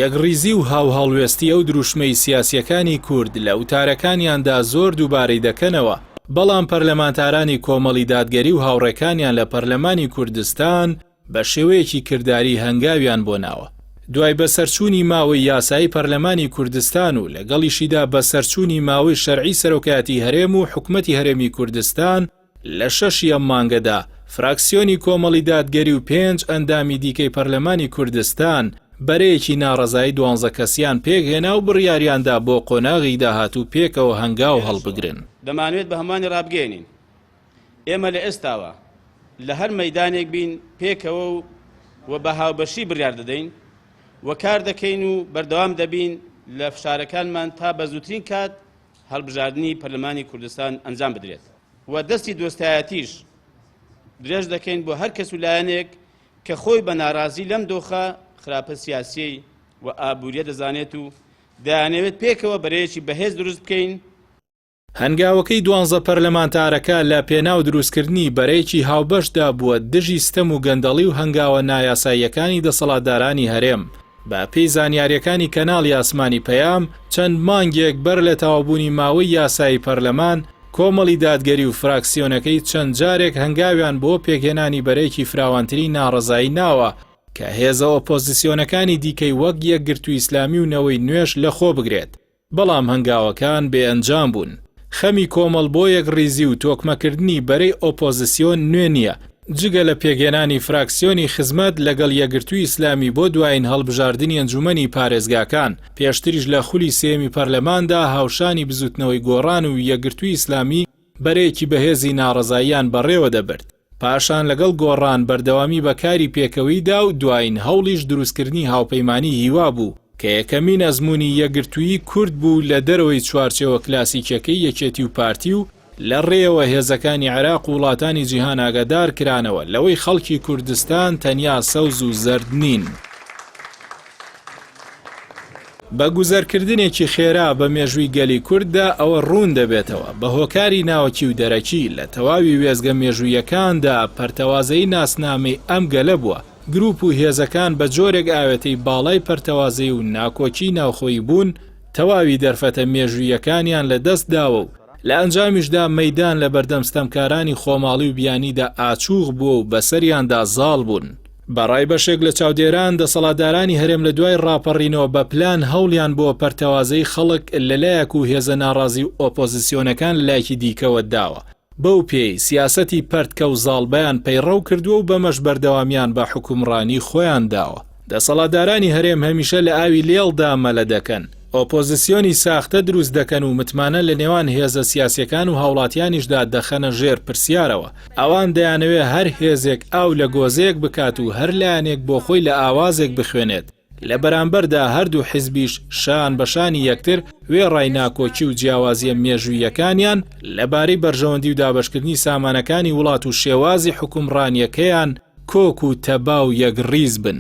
یەکڕیزی و هاوهەڵوێستی ئەو دروشمەی سیاسییەکانی کورد لە وتارەکانیاندا زۆر دووبارەی دەکەنەوە، بەڵام پەرلەمانتارانی کۆمەڵی دادگەری و هاوڕێکانیان لە پەرلەمانی کوردستان بە شێوەیەکی کرداری هەنگاویان بۆ ناوە. دوای بەسەرچوونی ماوەی یاسایی پەرلەمانی کوردستان و لەگەڵیشیدا بەسەرچوونی ماوەی شەرعی سەرۆکایەتی هەرێم و حکومەتی هەرێمی کوردستان، لە شەشی ئەم مانگەدا، فراکسیۆنی کۆمەڵی دادگەری و پێنج ئەندامی دیکەی پەرلەمانی کوردستان، بەرەیەکی ناڕەزایی دوانزە کەسییان پێکهێنا و بڕیاریاندا بۆ قۆناغی داهاتوو پێکەوە هەنگاو هەڵبگرن. دەمانەوێت بە هەمووانی ڕابگەیەنین ئێمە لە ئێستاوە لە هەر مەیدانێک بین پێکەوە و و بە هاوبەشی بڕیار دەدەین و کار دەکەین و بەردەوام دەبین لە فشارەکانمان تا بە زووترین کات هەڵبژاردنی پەرلەمانی کوردستان ئەنجام بدرێت و دەستی دۆستایەتیش درێژ دەکەین بۆ هەر کەس و لایەنێک کە خۆی بە ناڕازی لەم دۆخە خراپە سیاسیەی و ئابووریە دەزانێت و دەیانەوێت پێکەوە بەرەیەکی بەهێز دروست بکەین. هەنگاوەکەی دوانزە پەرلەمانتارەکە لە پێناو دروستکردنی بەرەیەکی هاوبەشدا بووە دژی ستەم و گەندەڵی و هەنگاوە نایاساییەکانی دەسەڵاتدارانی هەرێم. بە پێی زانیارییەکانی کەناڵی ئاسمانی پەیام، چەند مانگێک بەر لە تەواوبوونی ماوەی یاسایی پەرلەمان، کۆمەڵی دادگەری و فراکسیۆنەکەی چەند جارێک هەنگاویان بۆ پێکهێنانی بەرەیەکی فراوانتری ناڕەزایی ناوە کە هێزە ئۆپۆزسیۆنەکانی دیکەی وەک یەکگرتووی ئیسلامی و نەوەی نوێش لەخۆ بگرێت. بەڵام هەنگاوەکان بێ ئەنجام بوون. خەمی کۆمەڵ بۆ یەکڕیزی و تۆکمەکردنی بەرەی ئۆپۆزسیۆن نوێ نییە، جگە لە پێکهێنانی فراکسیۆنی خزمەت لەگەڵ یەکگرتووی ئیسلامی بۆ دوایین هەڵبژاردنی ئەنجوومەنی پارێزگاکان، پێشتریش لە خولی سێیەمی پەرلەماندا هاوشانی بزووتنەوەی گۆڕان و یەکگرتووی ئیسلامی بەرەیەکی بەهێزی ناڕەزاییان بەڕێوە دەبرد. پاشان لەگەڵ گۆڕان بەردەوامی بە کاری پێکەوەی دا و دوایین هەوڵیش دروستکردنی هاوپەیمانی هیوا بوو کە یەکەمین ئەزموونی یەکگرتوویی کورد بوو لە دەرەوەی چوارچێوە کلاسیکیەکەی یەکێتی و پارتی و لە ڕێیەوە هێزەکانی عێراق و وڵاتانی جیهان ئاگادار کرانەوە لەوەی خەڵکی کوردستان تەنیا سەوز و زەرد نین. بە گوزەرکردنێکی خێرا بە مێژووی گەلی کورددا ئەوە ڕوون دەبێتەوە، بە هۆکاری ناوەکی و دەرەکی، لە تەواوی وێستگە مێژووییەکاندا پەرتەوازەیی ناسنامەی ئەم گەلە بووە، گروپ و هێزەکان بە جۆرێک ئاوێتەی باڵای پەرتەوازەیی و ناکۆکیی ناوخۆیی بوون، تەواوی دەرفەتە مێژووییەکانیان لە دەست داوە و لە ئەنجامیشدا مەیدان لە بەردەم ستەمکارانی خۆماڵی و بیانیدا ئاچووغ بووە و بەسەریاندا زاڵ بوون. بە ڕای بەشێک لە چاودێران، دەسەڵاتدارانی هەرێم لە دوای ڕاپەڕینەوە بە پلان هەوڵیان بۆ پەرتەوازەی خەڵک لە لایەک و هێزە ناڕازی و ئۆپۆزسیۆنەکان لە لایەکی دیکەوە داوە، بەو پێیەی سیاسەتی پەرتکە و زاڵبەیان پەیڕەو کردووە و بەمەش بەردەوامیان بە حوکمڕانی خۆیان داوە. دەسەڵاتدارانی هەرێم هەمیشە لە ئاوی لێڵدا مەلە دەکەن، ئۆپۆزسیۆنی ساختە دروست دەکەن و متمانە لە نێوان هێزە سیاسیەکان و هاوڵاتیانیشدا دەخەنە ژێر پرسیارەوە. ئەوان دەیانەوێ هەر هێزێک ئاو لە گۆزەیەک بکات و هەر لایەنێک بۆ خۆی لە ئاوازێک بخوێنێت، لە بەرامبەردا هەردوو حیزبیش شان بە شانی یەکتر وێڕای ناکۆکی و جیاوازیە مێژووییەکانیان لە بارەی بەرژەوەندی و دابەشکردنی سامانەکانی وڵات و شێوازی حوکمڕانیەکەیان کۆک و تەبا و یەکڕیز بن.